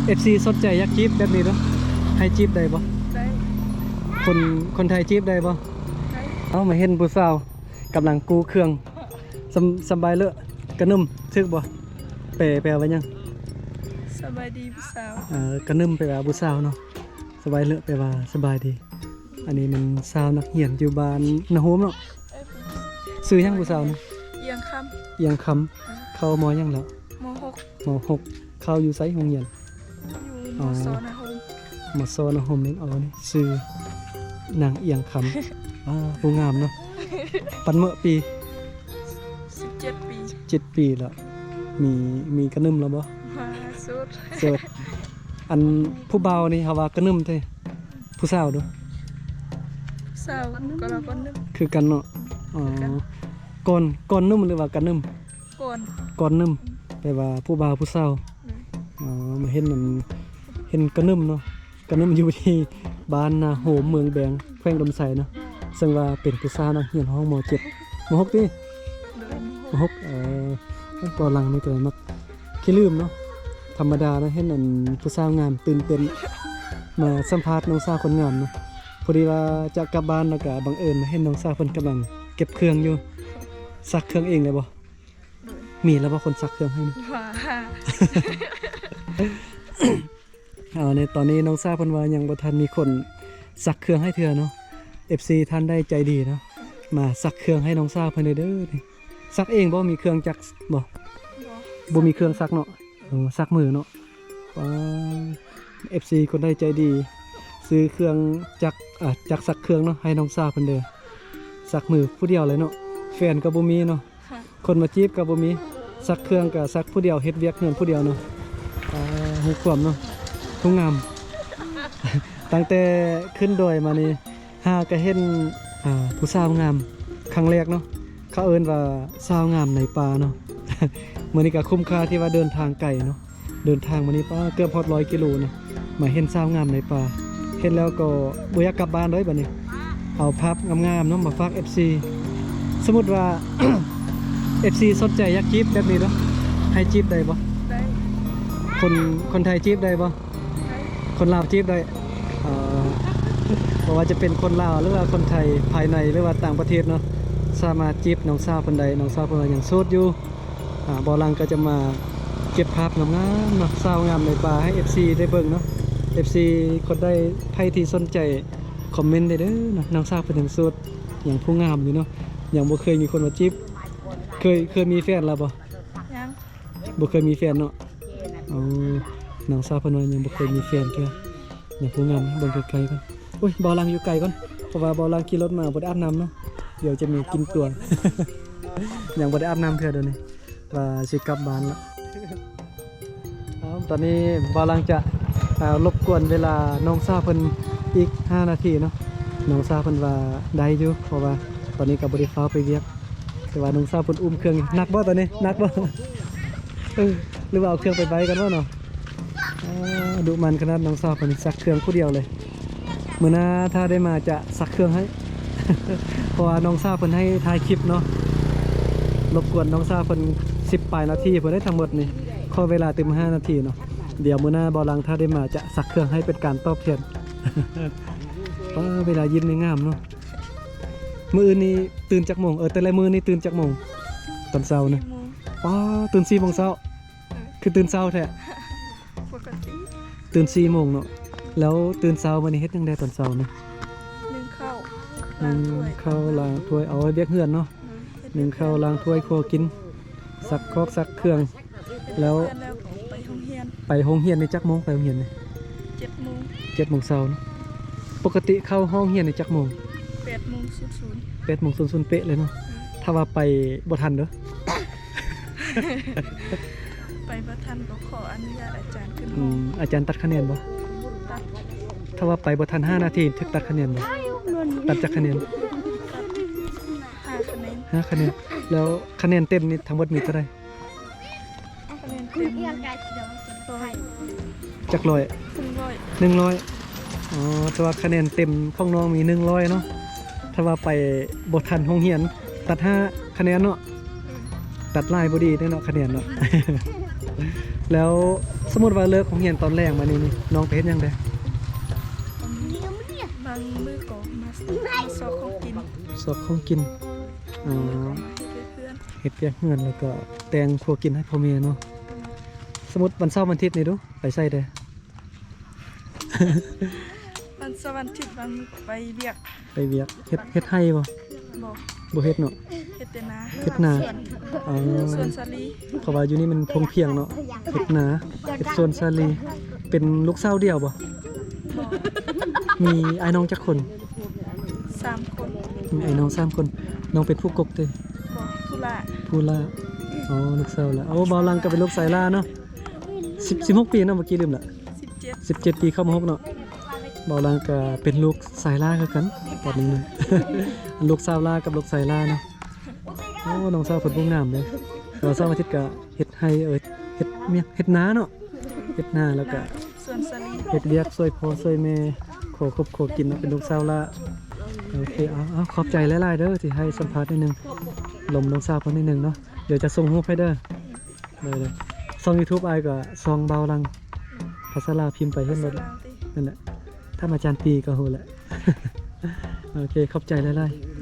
ເອັຟຊີສົນໃຈຢາກຈີບແບບນີ້ເນາະ ໃຫ້ຈີບໄດ້ບໍ່? ໄດ້. ຄົນ ຄົນໄທຈີບໄດ້ບໍ່? ໄດ້. ເອົາ ມາເຫັນຜູ້ສາວກຳລັງກູ້ເຄື່ອງ. ສຳ ສຳບາຍເລີ ກະໜຶ່ມ ຖືກບໍ່? ແປ ແປວ່າຫຍັງ? ສະບາຍດີຜູ້ສາວ. ເອີ ກະໜຶ່ມແປວ່າຜູ້ສາວເນາະ. ສະບາຍເລີແປວ່າສະບາຍດີ. ອັນນີ້ແມ່ນສາວນັກຮຽນຢູ່ບ້ານນາໂຮມເນາະ. ເອີ ຊື່ຫຍັງຜູ້ສາວນີ້? ອຽງຄຳ. ອຽງຄຳ. ເອີ ເຂົ້າ ມໍ ຫຍັງແລ້ວ? ມໍຫົກ. ມໍຫົກ. ເຂົ້າຢູ່ໃສໂຮງຮຽນ? ຢູ່ ອໍ ມໍຊ ນາໂຮມ. ມໍຊ ນາໂຮມນີ້. ອໍ ນີ້ຊື່ນາງອຽງຄຳ. ວ້າ ຜູ້ງາມເນາະ. ປັນເໝີ່ປີ? ສິບເຈັດປີ. ສິບເຈັດປີແລ້ວ. ມີ ມີກະໜຶ່ມແລ້ວບໍ່? ໂສດ. ໂສດ. ອັນຜູ້ບ່າວນີ້ເຮົາວ່າກະໜຶ່ມແທ້. ຜູ້ສາວເດີ? ຜູ້ສາວກໍລາວກະໜຶ່ມ ຄືກັນເນາະ. ອໍ ຄືກັນ. ກ່ອນ ກ່ອນໜຶ່ມ ຫຼືວ່າກະໜຶ່ມ? ກ່ອນ ກ່ອນໜຶ່ມ. ແປວ່າຜູ້ບ່າວຜູ້ສາວ. ອືມ. ອໍ ມາເຫັນ ອັນ ເຫັນກະໜຶ່ມເນາະ. ກະໜຶ່ມຢູ່ທີ່ບ້ານນາໂຮມ ເມືອງແບງ ແຂວງອຸດົມໄຊເນາະ. ເຊິ່ງວ່າເປັນຜູ້ສາວນັກຮຽນຫ້ອງ ມໍເຈັດ ມໍຫົກຕິ? ໂດຍ. ມໍຫົກ. ເອີ ເວົ້າຫຼັງນີ້ກໍໄດ້ມັກ ຂີ້ລືມເນາະ. ທຳມະດານະ ເຫັນອັນຜູ້ສາວງາມຕື່ນເຕັ້ນ ມາສຳພາດນ້ອງສາວຄົນງາມເນາະ. ພໍດີວ່າຈະກັບບ້ານ ແລ້ວກະບັງເອີນມາເຫັນນ້ອງສາວເພິ່ນກຳລັງເກັບເຄື່ອງຢູ່. ຊັກເຄື່ອງເອງໄດ້ບໍ່? ໂດຍ. ມີແລ້ວບໍ່ຄົນຊັກເຄື່ອງໃຫ້ນີ້? ຫວາ. ເອົາ ໃນຕອນນີ້ນ້ອງສາວເພິ່ນວ່າຍັງບໍ່ທັນມີຄົນຊັກເຄື່ອງໃຫ້ເທື່ອເນາະ. ເອັຟຊີທ່ານໃດໃຈດີເນາະ ມາຊັກເຄື່ອງໃຫ້ນ້ອງສາວເພິ່ນເດີ. ຊັກເອງບໍ່? ມີເຄື່ອງຈັກບໍ່? ບໍ່. ບໍ່ມີເຄື່ອງຊັກເນາະ. ເອີ ຊັກມືເນາະ. ວ້າ ເອັຟຊີຄົນໃດໃຈດີ ຊື້ເຄື່ອງຈັກ ອາ ຈັກຊັກເຄື່ອງເນາະ ໃຫ້ນ້ອງສາວເພິ່ນເດີ. ຊັກມືຜູ້ດຽວເລີຍເນາະ. ແຟນກໍບໍ່ມີເນາະ. ຄົນມາຈີບກໍບໍ່ມີ. ຊັກເຄື່ອງກໍຊັກຜູ້ດຽວ ເຮັດວຽກເຮືອນຜູ້ດຽວເນາະ. ອ່າ ຮູ້ຄວາມເນາະ ຜູ້ງາມ. ຕັ້ງແຕ່ຂຶ້ນດອຍມານີ້ ຫາກໍເຫັນ ອ່າ ຜູ້ສາວງາມຄັ້ງແລກເນາະ. ເຂົາເອີ້ນວ່າສາວງາມໃນປ່າເນາະ. ມື້ນີ້ກໍຄຸ້ມຄ່າທີ່ວ່າເດີນທາງໄກເນາະ. ເດີນທາງມານີ້ ປ້າ ເກືອບຮອດຮ້ອຍກິໂລນະ ມາເຫັນສາວງາມໃນປ່າ. ເຫັນແລ້ວກໍບໍ່ຢາກກັບບ້ານເລີຍບັດນີ້. ເອົາພາບງາມໆເນາະ ມາຝາກເອັຟຊີ. ສົມມຸດວ່າ ເອັຟຊີສົນໃຈຢາກຈີບແບບນີ້ເນາະ ໃຫ້ຈີບໄດ້ບໍ່? ໄດ້. ຄົນ ຄົນໄທຈີບໄດ້ບໍ່? ໄດ້. ຄົນລາວຈີບໄດ້. ເອີ ບໍ່ວ່າຈະເປັນຄົນລາວ ຫຼືວ່າຄົນໄທ ພາຍໃນ ຫຼືວ່າຕ່າງປະເທດເນາະ ສາມາດຈີບນ້ອງສາວເພິ່ນໄດ້. ນ້ອງສາວເພິ່ນວ່າຍັງໂສດຢູ່. ອ່າ ບ່າວຫຼັງກໍຈະມາເກັບພາບງາມໆເນາະ ສາວງາມໃນປ່າໃຫ້ເອັຟຊີໄດ້ເບິ່ງເນາະ. ເອັຟຊີຄົນໃດໃຜທີ່ສົນໃຈຄອມເມັນໄດ້ເດີເນາະ. ນ້ອງສາວເພິ່ນຍັງໂສດ ຍັງຜູ້ງາມຢູ່ເນາະ ຍັງບໍ່ເຄີຍມີຄົນມາຈີບ. ເຄີຍ ເຄີຍມີແຟນແລ້ວບໍ່? ຍັງ. ບໍ່ເຄີຍມີແຟນເນາະ. ອໍ ນ້ອງສາວເພິ່ນວ່າຍັງບໍ່ເຄີຍມີແຟນເທື່ອ. ຍັງຜູ້ງາມ ເບິ່ງໄກໆກ່ອນ. ໂອ້ຍ ບ່າວຫຼັງຢູ່ໄກກ່ອນ ເພາະວ່າບ່າວຫຼັງຂີ່ລົດມາບໍ່ໄດ້ອາບນ້ຳເນາະ. ດຽວຈະມີກິ່ນຕົວ. ຍັງບໍ່ໄດ້ອາບນ້ຳເທື່ອດຽວນີ້ ວ່າຊິກັບບ້ານລະ. ເອົາ ຕອນນີ້ບ່າວຫຼັງຈະ ເອົາ ລົບກວນເວລານ້ອງສາວເພິ່ນອີກຫ້ານາທີເນາະ. ນ້ອງສາວເພິ່ນວ່າໄດ້ຢູ່ ເພາະວ່າຕອນນີ້ກໍບໍ່ໄດ້ຟ້າວໄປວຽກ. ແຕ່ວ່ານ້ອງສາວເພິ່ນອຸ້ມເຄື່ອງ ໜັກບໍ່ຕອນນີ້? ໜັກບໍ່? ເອີ ຫຼືວ່າເອົາເຄື່ອງໄປໄວ້ກ່ອນບໍ່ເນາະ? ອ່າ ດຸໝັ່ນຂະໜາດ ນ້ອງສາວເພິ່ນຊັກເຄື່ອງຜູ້ດຽວເລີຍ. ມື້ໜ້າຖ້າໄດ້ມາຈະຊັກເຄື່ອງໃຫ້ ເພາະວ່ານ້ອງສາວເພິ່ນໃຫ້ຖ່າຍຄລິບເນາະ. ລົບກວນນ້ອງສາວເພິ່ນສິບປາຍນາທີພຸ້ນເດ້ ທັງໝົດນີ້ ຂໍເວລາຕື່ມຫ້ານາທີເນາະ. ດຽວມື້ໜ້າບ່າວຫຼັງຖ້າໄດ້ມາຈະຊັກເຄື່ອງໃຫ້ເປັນການຕອບແທນ. ປ້າ ເວລາຍິ້ມນີ້ງາມເນາະ. ມື້ອື່ນນີ້ຕື່ນຈັກໂມງ? ເອີ ແຕ່ລະມື້ນີ້ຕື່ນຈັກໂມງ? ຕອນເຊົ້ານະ. ສີ່ໂມງ. ປ້າ ຕື່ນສີ່ໂມງເຊົ້າ. ເອີ ຄືຕື່ນເຊົ້າແທ້? ປົກກະຕິ. ຕື່ນສີ່ໂມງເນາະ. ແລ້ວຕື່ນເຊົ້າມານີ້ເຮັດຫຍັງແດ່ຕອນເຊົ້ານະ? ໜຶ້ງເຂົ້າ ໜຶ້ງເຂົ້າ ລ້າງຖ້ວຍ ເອົາໄວ້ວຽກເຮືອນເນາະ. ເອີ ເຮັດວຽກເຮືອນ ໜຶ້ງເຂົ້າ ລ້າງຖ້ວຍ ຄົວກິນ ຊັກຄອກຊັກເຄື່ອງ. ແລ້ວ ແລ້ວໄປໂຮງຮຽນ ໄປໂຮງຮຽນນີ້ຈັກໂມງ? ໄປໂຮງຮຽນນີ້ ເຈັດໂມງ ເຈັດໂມງເຊົ້າເນາະ. ປົກກະຕິເຂົ້າຫ້ອງຮຽນນີ້ຈັກໂມງ? ແປດໂມງສູນສູນ ແປດໂມງສູນສູນເປະເລີຍເນາະ. ອືມ ຖ້າວ່າໄປບໍ່ທັນເດີ ໄປບໍ່ທັນກໍຂໍອະນຸຍາດອາຈານຂຶ້ນຫ້ອງ. ອືມ ອາຈານຕັດຄະແນນບໍ່? ຕັດ. ຖ້າວ່າໄປບໍ່ທັນຫ້ານາທີ ຖືກຕັດຄະແນນບໍ່? ຕັດຈັກຄະແນນ? ຫ້າຄະແນນ ຫ້າຄະແນນ. ແລ້ວຄະແນນເຕັມນີ້ທັງໝົດມີເທົ່າໃດ? ຄະແນນເຕັມ ຮ້ອຍ ຈັກຮ້ອຍ? ໜຶ່ງຮ້ອຍ ໜຶ່ງຮ້ອຍ. ອໍ ແຕ່ວ່າຄະແນນເຕັມຂອງນ້ອງມີໜຶ່ງຮ້ອຍເນາະ. ຖ້າວ່າໄປບໍ່ທັນໂຮງຮຽນ ຕັດຫ້າຄະແນນເນາະ. ອືມ ຕັດຫຼາຍບໍ່ດີເດ້ເນາະ ຄະແນນເນາະ. ແລ້ວ ສົມມຸດວ່າເລີກໂຮງຮຽນຕອນແລງມານີ້ນີ້ ນ້ອງໄປເຮັດຫຍັງແດ່? ບາງມື້ກໍມາ ມາຊອກຂອງກິນ ຊອກຂອງກິນ. ອໍ ເຮັດວຽກເຮືອນ ເຮັດວຽກເຮືອນ ແລ້ວກໍແຕ່ງຄົວກິນໃຫ້ພໍ່ແມ່ເນາະ. ສົມມຸດວັນເສົາວັນອາທິດນີ້ດູ ໄປໃສແດ່? ວັນເສົາວັນອາທິດບາງມື້ໄປວຽກ ໄປວຽກ. ເຮັດ ເຮັດໄຮ່ບໍ່? ບໍ່ ບໍ່ເຮັດເນາະ ເຮັດແຕ່ນາ ເຮັດນາ. ສວນ ອໍ ສວນສາລີ ເພາະວ່າຢູ່ນີ້ມັນທົ່ງພຽງເນາະ ເຮັດນາ ເຮັດສວນສາລີ. ເປັນລູກສາວດຽວບໍ່? ບໍ່ ມີອ້າຍນ້ອງຈັກຄົນ? ສາມຄົນ ມີອ້າຍນ້ອງສາມຄົນ. ນ້ອງເປັນຜູ້ກົກຕິ? ບໍ່ ຜູ້ຫຼ້າ ຜູ້ຫຼ້າ. ອໍ ລູກສາວຫຼ້າ. ໂອ້ ບ່າວຫຼັງກໍເປັນລູກຊາຍຫຼ້າເນາະ. ສິບ ສິບຫົກປີເນາະ ເມື່ອກີ້ລືມລະ. ສິບເຈັດ ສິບເຈັດປີ ເຂົ້າ ມ.ຫົກ ເນາະ. ບ່າວຫຼັງກໍເປັນລູກຊາຍຫຼ້າຄືກັນ ຕອນນີ້ນະ ລູກສາວຫຼ້າກັບລູກຊາຍຫຼ້າເນາະ. ໂອ້ ນ້ອງສາວເພິ່ນຜູ້ງາມເດ້. ແຕ່ວ່າເສົາອາທິດກໍເຮັດໄຮ່ ເອີ ເຮັດ ເຮັດນາເນາະ ເຮັດນາ ແລ້ວກໍ ສວນສາລີ ເຮັດວຽກຊ່ວຍພໍ່ຊ່ວຍແມ່ ຂໍຄົບຂໍກິນເນາະ ເປັນລູກສາວຫຼ້າ. ໂອເຄ ເອົາ ເອົາ ຂອບໃຈຫຼາຍໆເດີ ທີ່ໃຫ້ສຳພາດໜ້ອຍໜຶ່ງ ລົມນ້ອງສາວເພິ່ນໜ້ອຍໜຶ່ງເນາະ. ດຽວຈະສົ່ງຮູບໃຫ້ເດີ. ໄດ້ໆ. ຊ່ອງຢູທູບອ້າຍກໍຊ່ອງບ່າວຫຼັງ ພາສາລາວພິມໄປເຫັນເບິດ. ພາສາລາວຕິ? ນັ້ນແຫຼະ ຖາມອາຈານປີກໍຮູ້ແຫຼະ. ໂອເຄ ຂອບໃຈຫຼາຍໆ.